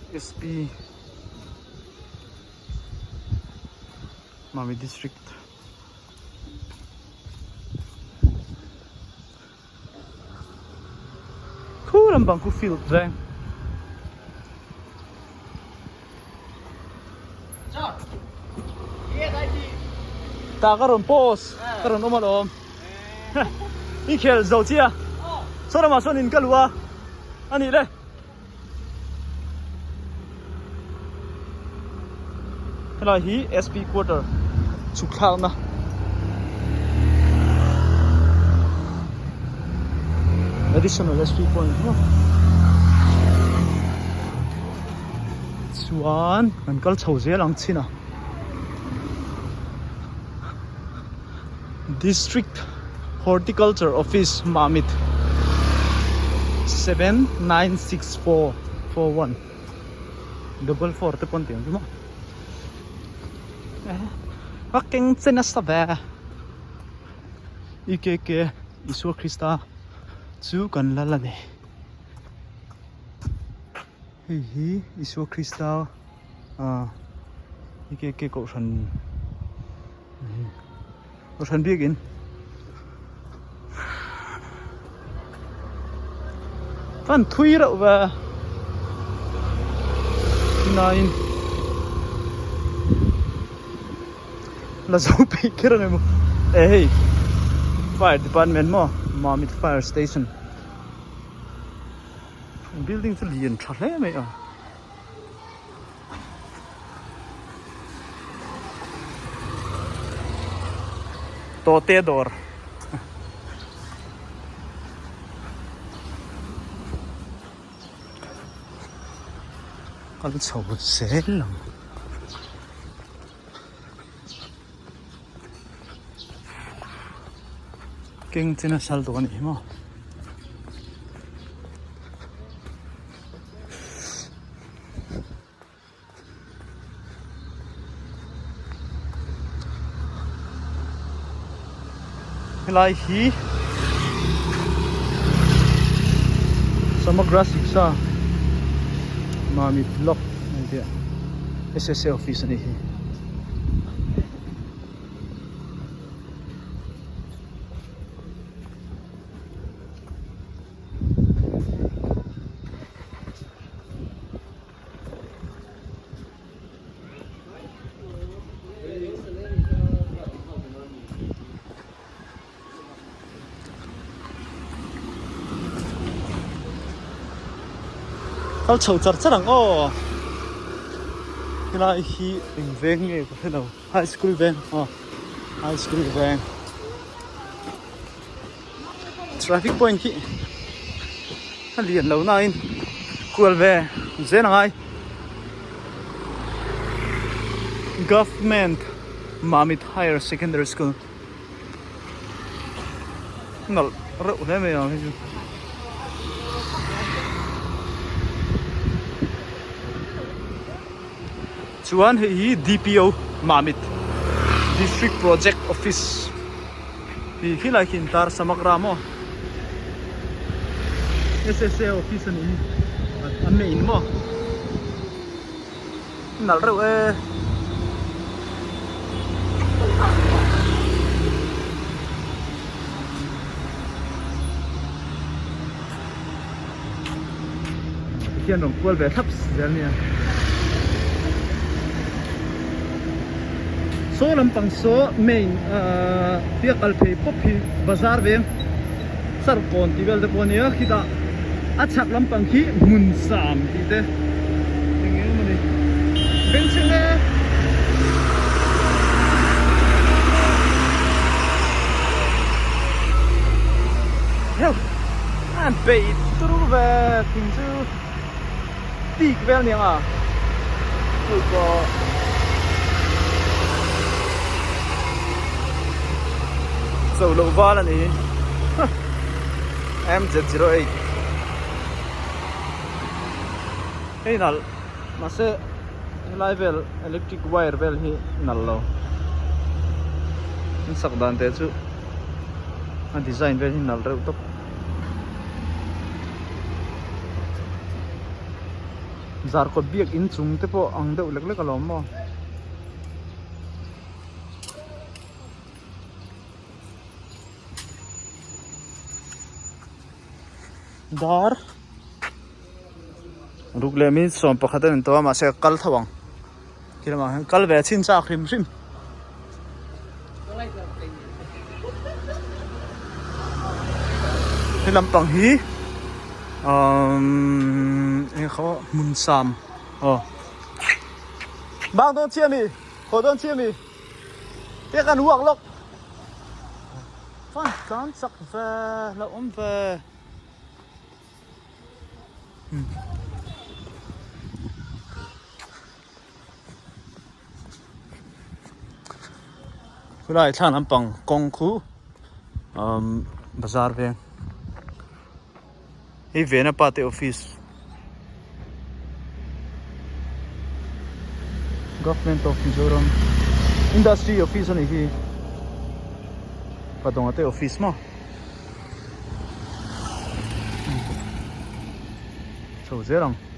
SP Mami district Khu lampang khu field veng. Ta ka rawn post ka rawn awm alawm i khel zo chiah saw lamah sawn in ka luh a a nih le. Helai hi SP quarter chhuk thlakna additional SP point maw chuan kan kal chho zel ang chin a District Horticulture Office Mamit 796441 double four te pawn tiang chu maw a keng che nasa ve EKK Isua Krista chu kan lal a ni hei hi Isua Krista ah EKK kohhran Kohhran biakin fan thui reuh ve nain la zo peih kher ang emaw eh hei fire department maw Mamit fire station building chu lian tha hle mai a. Tawte dawr kal chho zel ang. Keng chen a sal tawh a nih hi maw. Helai hi Samagra Shiksha Mamit Block a ni a S_S_A office a nih hi. Kal chho char char ang aw helai hi eng veng nge ka hrelo high school veng aw high school veng. Traffic point hi a lian lo nain kual ve zel a ngai Government Mamit Higher Secondary School nalh reuh hle mai ang hei chu. Chuan hei hi D_P_O Mamit District Project Office. Tih khi lai khi intar samagra maw S_S_A office a nih hi an neih in maw nalh reuh e. Tikhian rawn kual ve thlap zel nia. Saw lampang saw main ahh tia kal phei pawp hi bazar veng sarkawn tih vel te pawh a nia khitah a chhak lampang khi hmun sam tih te eng eng emaw ni bengchheng e. Heuh a beih turu ve thing chu tik vel aniang a chu pawh cho loh val a ni M_Z08 hei nalh mahse helai vel electric wire vel hi nalh lo an sak dan te chu a design vel hi nalh reuh tawp. Zarkawt biak in chung te pawh ang deuh lek lek alawm maw. Dar ruk leh minute 11 a ni tawh a mahse ka kal tho ang khi lamah hian kal ve chin chak hrim hrim. He lampang hi umm eng khaw hmun sam aw bang dawn chiah ami haw dawn chiah ami te kan uak lawk chuan tlan chak ve hlauhawm ve. Khulai thlang lampang kawng khu umm bazar veng hei vena pa te office government of Mizoram industry office a nih hi Padawnga te office maw chho zel ang.